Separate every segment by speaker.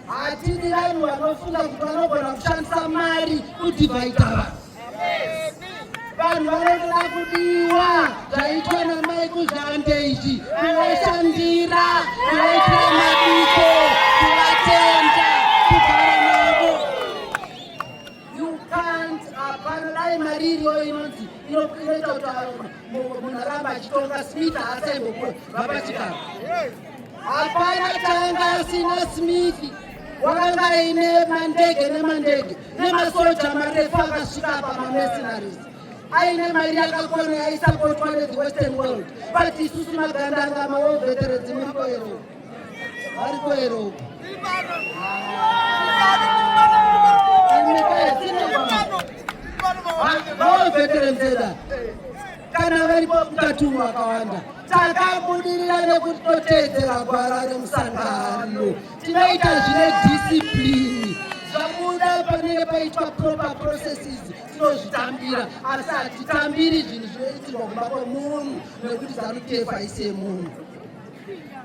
Speaker 1: Hatidi vanhu vanofunga kuti vanogona kushandisa mari kudhivhaidha vanhu. Vanhu vanotoda kudiwa zvaitwa namai Kuzhande izvi, kuvashandira, kuvaitira mabiko, kuvatenda, kugara navo. You can't, hapana. Dai mari iriyo inonzi inoita kuti munhu aramba achitonga, Smith haasaimbobva pachigaro. Hapana changa asina Smith. Wakanga aine mandege nemandege nemasoja marefu akasvika apa, mamercenaries, aine mari yakakwana yaisapotwa nethe Western world. But isusu magandanga, mawar veterans, muriko here? Variko here? Imika yesine war veterans eda kana varipo mukati umu vakawanda. Takabudirira nekuti toteedzera gwara remusangano. Tinoita zvine discipline. Zvabuda panenge paitwa proper processes, tinozvitambira, asi hatitambiri zvinhu zvinoitirwa kumba kwemunhu, nekuti ZANU PF haisi yemunhu.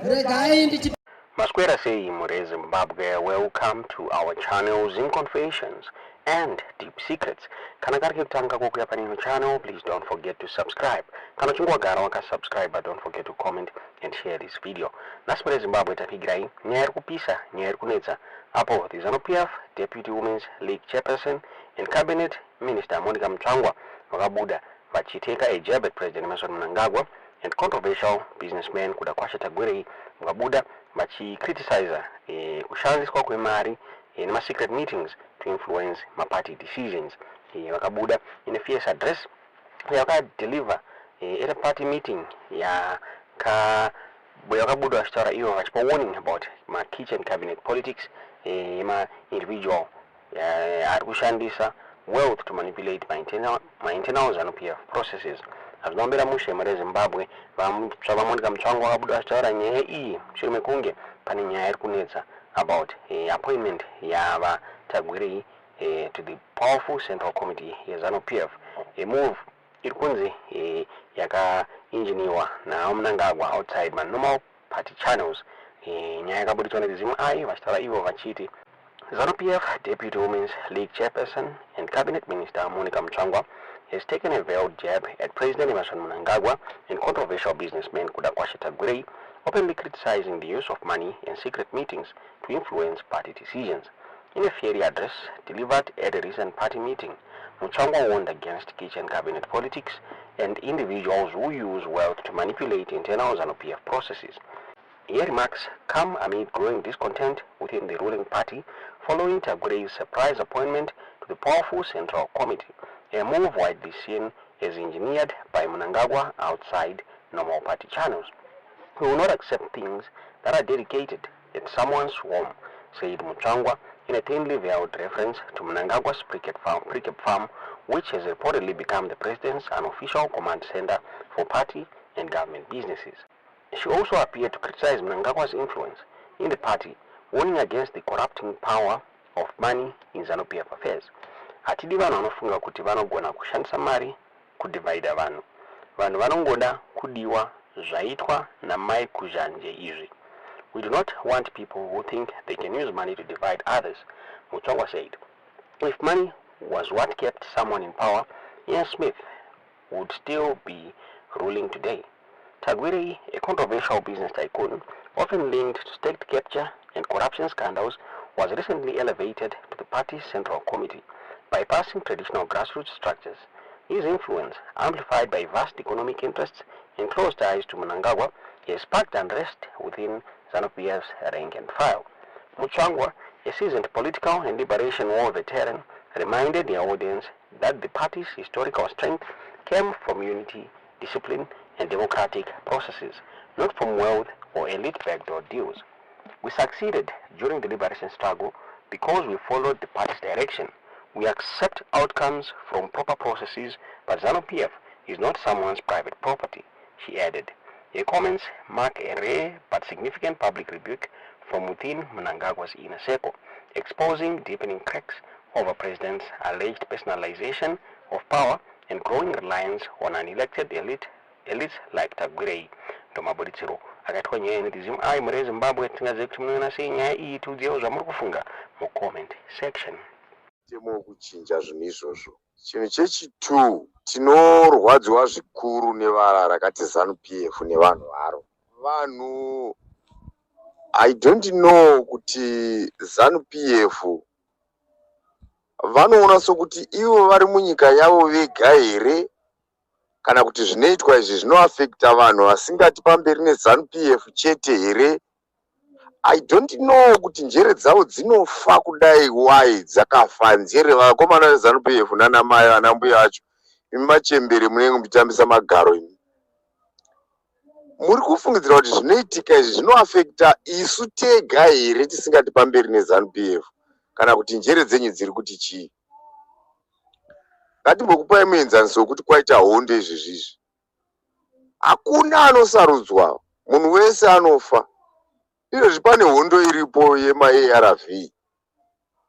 Speaker 1: Regai ndichi
Speaker 2: Maswera sei mure Zimbabwe, welcome to our channel, Zim Confessions and Deep Secrets. Kana kari kekutanga kukuya panino channel, please don't forget to subscribe. Kana uchinge wagara wakasubscribe, but don't forget to comment and share this video. Nhasi mure Zimbabwe tapigirai nyaya iri kupisa, nyaya iri kunetsa. Apo the ZANU-PF Deputy Women's League Chairperson and Cabinet Minister Monica Mutsvangwa vakabuda vachiteka a jab at President Emmerson Mnangagwa and controversial businessman Kudakwashe Tagwirei. Vakabuda vachicriticiza kushandiswa kwemari nemasecret meetings to influence maparty decisions. Vakabuda in a fierce address yakadeliver at a party meeting yaka vakabuda vachitaura ivo vachipa warning about makitchen cabinet politics ema-individual ari kushandisa wealth to manipulate mainternal ZANU-PF processes. Hazvinombera mushe mure Zimbabwe. VaMonica Mutsvangwa vakabuda vachitaura nyaya iyi mushure mekunge pane nyaya iri kunetsa about appointment yavaTagwirei to the powerful central committee yeZANU-PF, a move iri kunzi yakainjiniwa naMnangagwa outside manormal party channels. Nyaya yakabuditswa neZimEye vachitaura ivo vachiti ZANU-PF Deputy Women's League Chairperson and Cabinet Minister Monica Mutsvangwa has taken a veiled jab at President Emmerson Mnangagwa and controversial businessman Kudakwashe Tagwirei, openly criticizing the use of money and secret meetings to influence party decisions. In a fiery address delivered at a recent party meeting, Mutsvangwa warned against kitchen cabinet politics and individuals who use wealth to manipulate internal ZANU-PF processes. Her remarks come amid growing discontent within the ruling party following Tagwirei's surprise appointment to the powerful Central Committee, a move widely seen as engineered by Mnangagwa outside normal party channels. "We will not accept things that are dedicated at someone's home," said Mutsvangwa in a thinly veiled reference to Mnangagwa's Precabe farm, which has reportedly become the president's unofficial command center for party and government businesses. She also appeared to criticize Mnangagwa's influence in the party, warning against the corrupting power of money in ZANU-PF affairs. "Hatidi vanhu vanofunga kuti vanogona kushandisa mari kudhivhaidha vanhu. Vanhu vanongoda kudiwa zvaitwa namai Kuzhanje izvi. We do not want people who think they can use money to divide others," Mutsvangwa said. "If money was what kept someone in power, Ian Smith would still be ruling today." Tagwirei, a controversial business tycoon, often linked to state capture and corruption scandals, was recently elevated to the party's central committee, bypassing traditional grassroots structures. His influence, amplified by vast economic interests and close ties to Mnangagwa, has sparked unrest within ZANU-PF's rank and file. Mutsvangwa, a seasoned political and liberation war veteran, reminded the audience that the party's historical strength came from unity, discipline, and democratic processes, not from wealth or elite backdoor deals. "We succeeded during the liberation struggle because we followed the party's direction. We accept outcomes from proper processes, but ZANU-PF is not someone's private property," she added. Her comments mark a rare but significant public rebuke from within Mnangagwa's inner circle, exposing deepening cracks over President's alleged personalization of power and growing reliance on unelected elites like Tagwirei. Ndomabuditsiro Akaitwa nyaya inoti Zim-Eye mhuri yeZimbabwe tingazive kuti munoona sei nyaya iyi tiudzewo zvamuri kufunga mucomment section.
Speaker 3: Mutemo wekuchinja zvinhu izvozvo. Chinhu chechi-two, tinorwadziwa zvikuru nevara rakati Zanu PF nevanhu varo. Vanhu I don't know kuti Zanu PF vanoona sokuti ivo vari munyika yavo vega here kana kuti zvinoitwa izvi zvinoafekta vanhu vasingati pamberi neZanu PF chete here. I don't know kuti njere dzavo dzinofa kudai why dzakafa njere vakomana veZanu PF nana mai vana mbuya vacho imi machembere munenge muchitambisa magaro imi muri kufungidzira kuti zvinoitika izvi zvinoafekta isu tega here tisingati pamberi neZanu PF kana kuti njere dzenyu dziri kuti chii ngatimbokupai muenzaniso wekuti kwaita hondo izvi zvizvi Hakuna anosarudzwa, munhu wese anofa. Izvezvi pane hondo iripo yemaARV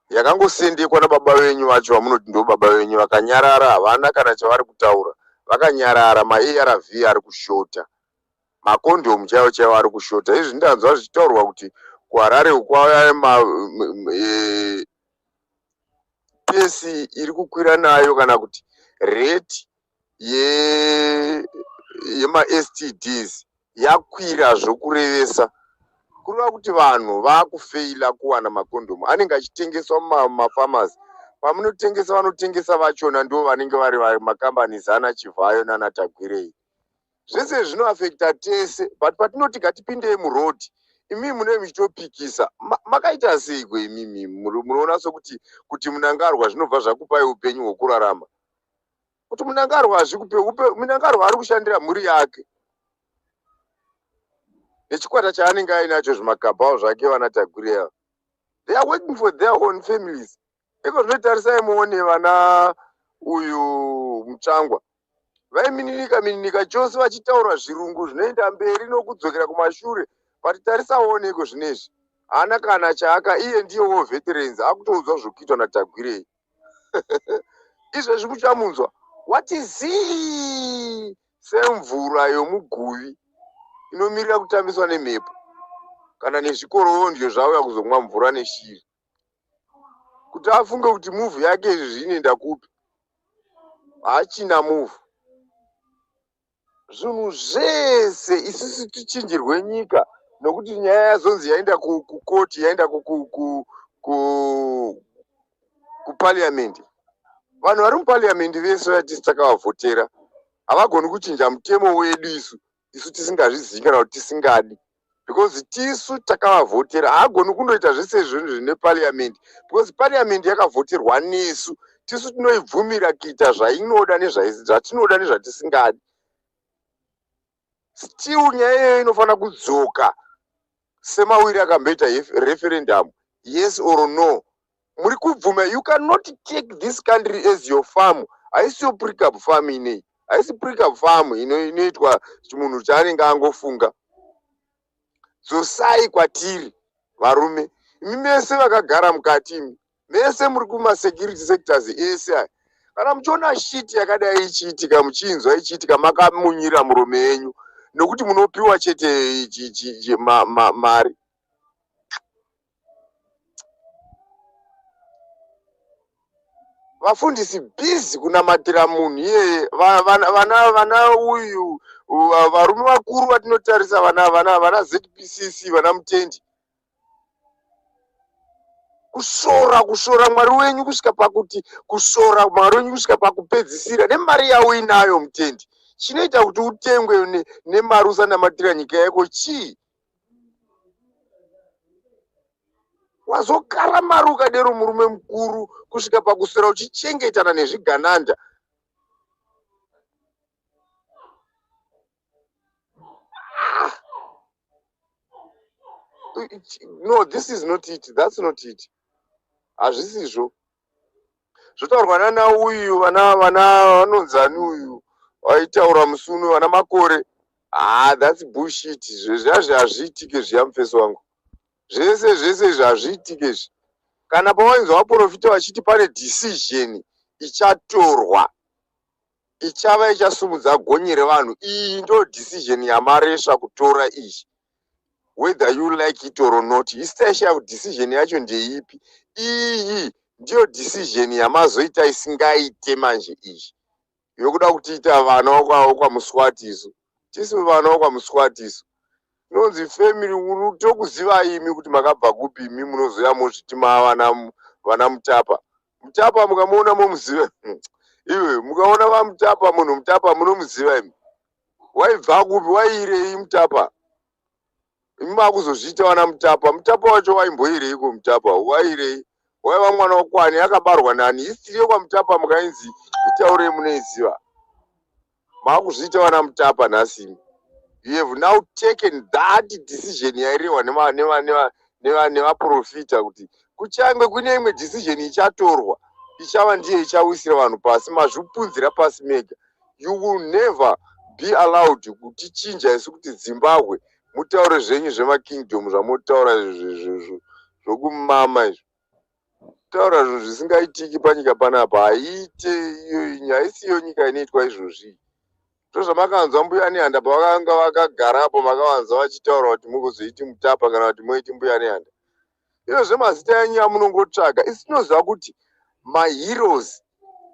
Speaker 3: yakangosendekwa nababa venyu vacho vamunoti ndo baba venyu vakanyarara, havana kana chavari kutaura, vakanyarara. MaARV ari kushota, makondomu chaiwo chaiwo ari kushota. Izvi ndanzwa zvichitaurwa kuti kuHarare kwauya e, pesi iri kukwira nayo kana kuti rate yemaSTDs yakwira zvokurevesa kureva kuti vanhu vakufeila kuwana makondomu anenge achitengeswa mumafamasi pamunotengesa vanotengesa vachona ndo vanenge vari makambanis ana chivhayo nana tagwirei zvese zvinoafekta tese but patinoti ngatipindei muroad imii munee muchitopikisa makaita seiko imimi munoona sokuti kuti munangarwa zvinobva zvakupai upenyu hwokurarama kuti munangarwa hazvikupe upe munangarwa ari kushandira mhuri yake nechikwata chaanenge ainacho zvimakabhawo zvake vana tagwirei they are working for their own families iko zvinotarisai muone vana uyu mutsvangwa vaimininika mininika chose vachitaura zvirungu zvinoenda mberi nokudzokera kumashure but tarisaone iko zvinezvi haana kana chaaka iye ndiye war veterans akutoudzwa zvokuitwa natagwirei izvezvi muchamunzwa wati zii semvura yomuguvi inomirira kutambiswa nemhepo kana nezvikorondyo zvauya kuzomwa mvura neshiri kuti afunge kuti muvhu yake izvi zvinoenda kupi haachina muvhu zvinhu zvese isusu tichinjirwe nyika nokuti nyaya yazonzi yaenda kukoti yaenda kuparliament vanhu vari muparliament vese vatisi takavavhotera havagoni kuchinja mutemo wedu isu isu tisingazvizivi kana kuti tisingadi because tisu takavavhotera haagoni kundoita zvese zvinhu zvine parliament because parliament yakavhoterwa nesu tisu tinoibvumira kuita zvainoda nezvatinoda nezvatisingadi still nyaya iyoyo inofanira kudzoka semawiri akamboita referendum yes or no muri kubvuma you cannot take this country as your farm haisiyo precab farm inei haisi precab farm inoitwa chimunhu chaanenge angofunga dzosai kwatiri varume imi mese vakagara mukati imi mese muri kumasecurity sectors ese aya kana muchiona shiti yakadai ichiitika muchiinzwa ichiitika makamunyira muromo yenyu nokuti munopiwa chete mari vafundisi busy kunamatira munhu iyeye vana vana uyu varume vakuru vatinotarisa vana vana vana zpcc vana mutendi kusvora kusvora mwari wenyu kusvika pakuti kusvora mwari wenyu kusvika pakupedzisira nemari yauinayo mutendi chinoita kuti utengwe nemari usanamatira nyika yako chii wazokara mari ukadero murume mukuru kusvika pakuswera uchichengetana nezvigananda ah! no this is not it that's not it hazvisizvo zvotaurwa nana uyu vana vana vanonzani uyu vaitaura musi uno vana makore haa thats bullshit zvezvazvi hazviitike zviya mufesi wangu zvese zvese izvi hazviitike izvi kana pawainzwa vaprofita vachiti pane decision ichatorwa ichava ichasumudza gonye revanhu iyi ndo decision yamaresva kutora iyi Whether you like it or not, isitashaya decision yacho ndeipi. Iyi ndiyo decision yamazoita isingaite manje, iyi yokuda kutiita vana wokwaMuswati. Isu tisi vana wokwaMuswati, isu tinonzi family uru. Tokuzivai imi kuti makabva kupi. Imi munozoya mozviti mavana vana Mutapa. Mutapa mukamuona momuziva iwe? Mukaona vaMutapa, munhu Mutapa munomuziva imi? Waibva kupi? Waiirei Mutapa? Imi makuzozviita vana Mutapa. Mutapa wacho waimboireiko? Mutapa wairei? Waiva mwana wakwani? Akabarwa nani? History yekwaMutapa mukainzi itaurei, munoiziva? Makuzviita vana Mutapa nhasi imi. You have now taken that decision yairehwa nevaprofita kuti kuchange kune imwe decision ichatorwa, ichava ndiye ichawisira vanhu pasi. Mazvipunzira pasi mega. You will never be allowed kutichinja isu kuti Zimbabwe. Mutaure zvenyu zvemakingdom zvamotaura zvokumama izvo. Taura zvinhu zvisingaitiki panyika panapa, haiite iyo. Haisiyo nyika inoitwa izvozvi. Ndozvamakanzwa Mbuya Nehanda pavakanga vakagarapo, makavanzwa vachitaura kuti mukuzoiti Mutapa kana kuti moiti Mbuya Nehanda. Izvo zvemazita enyu amunongotsvaga, isi tinoziva kuti maheroes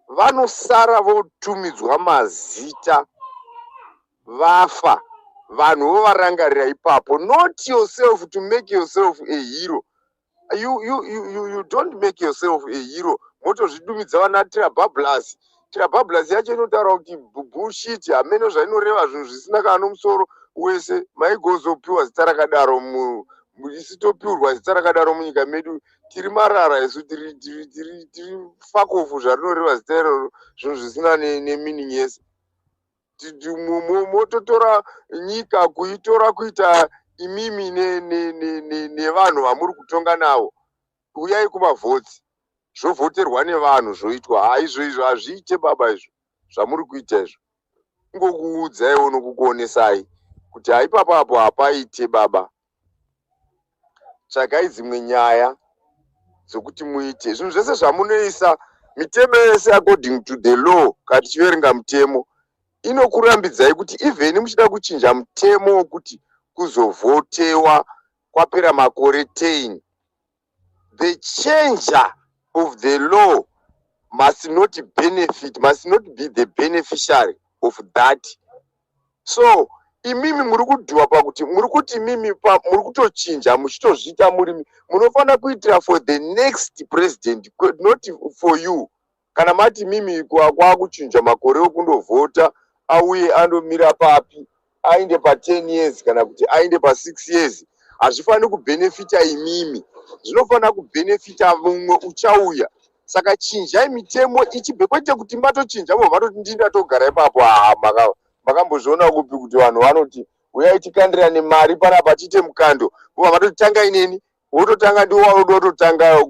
Speaker 3: vanosara votumidzwa mazita vafa, vanhu vovarangarira ipapo, not yourself to make yourself a hero. You don't make yourself a hero motozvidumidza vana Trabablas. Trabablas yacho inotaura kuti bullshit, hameno zvainoreva, zvinhu zvisina kana nomusoro wese. Maigozopiwa zita rakadaro, isu topiurwa zita rakadaro munyika medu? Tiri marara isu, tiri fakofu. Zvarinoreva zita iroro, zvinhu zvisina nemeaning yese. Mototora nyika kuitora kuita imimi nevanhu vamuri kutonga navo. Uyai kumavhotsi, zvovhoterwa nevanhu, zvoitwa. Haizvo, izvo hazviite baba, izvo zvamuri kuita izvo. Kungokuudzaiwo nokukuonesai kuti haipapapo hapaite baba. Tsvagai dzimwe nyaya dzokuti muite zvinhu zvese zvamunoisa. Mitemo yese, according to the law, kana tichiverenga mutemo, inokurambidzai kuti even muchida kuchinja mutemo wokuti kuzovhotewa kwapera makore 10, the changer of the law must not benefit, must not be the beneficiary of that. So imimi muri kudhiwa pakuti muri kuti imimi muri kutochinja muchitozviita murimi. Munofanira kuitira for the next president, not for you. Kana mati mimi kwakuchinja makore ekundovhota, auye andomira papi? Ainde pa10 years kana kuti ainde pa6 years, hazvifaniri kubhenefita imimi, zvinofanira kubhenefita mumwe uchauya. Saka chinjai mitemo ichibve, kwete kuti matochinja vo vatoti ndindatogara ipapo. Haa, makambozviona kupi kuti vanhu vanoti uyai tikandirane mari panapa tiite mukando, vobva vatoti tangai neni, wototanga, ndiwo waunoda kutotanga?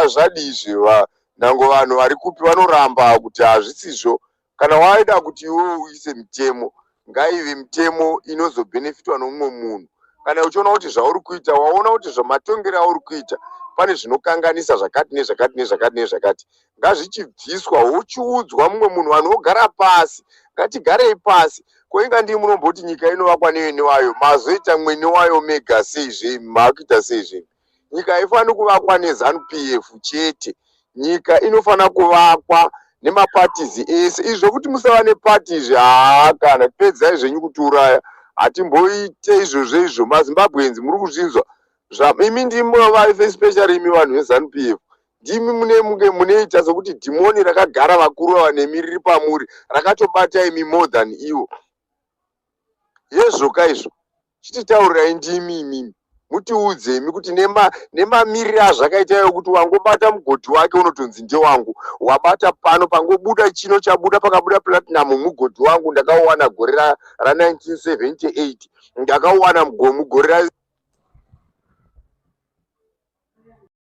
Speaker 3: Zvadii zve? Nhango vanhu vari kupi vanoramba kuti hazvisizvo? Kana waida kuti iwewe uise mitemo, ngaive mitemo inozobhenefitwa nomumwe munhu. Kana uchiona kuti zvauri kuita, waona kuti zvamatongero auri kuita pane zvinokanganisa zvakati nezvakati nezvakati nezvakati, ngazvichibviswa, wochiudzwa mumwe munhu, vanhu vogara pasi. Ngatigarei pasi. Koinga ndii munomboti nyika inovakwa nevene wayo, mazoita mwene wayo mega seizve? Maakuita seizve? Nyika haifaniri kuvakwa neZANU PF chete. Nyika inofanira kuvakwa nemaparties ese. Izvi zvokuti musava nepati izvi, haa, kana pedzai zvenyu kutiuraya, hatimboite izvozvo. Izvo maZimbabweans muri kuzvinzwa. Imi ndimi, especially imi vanhu veZANU PF, ndimi mune munge munoita sekuti dhimoni rakagara vakuru ava nemi riri pamuri, rakatobata imi more than ivo. Yezvoka izvo, chititaurirai, ndimi imimi mutiudze imi kuti nemamiriro azvakaita iwo, kuti wangobata mugodhi wake unotonzi ndewangu, wabata pano pangobuda chino chabuda, pakabuda platinum mugodhi wangu, ndakauwana gore ra1978, ndakauwana mugore ra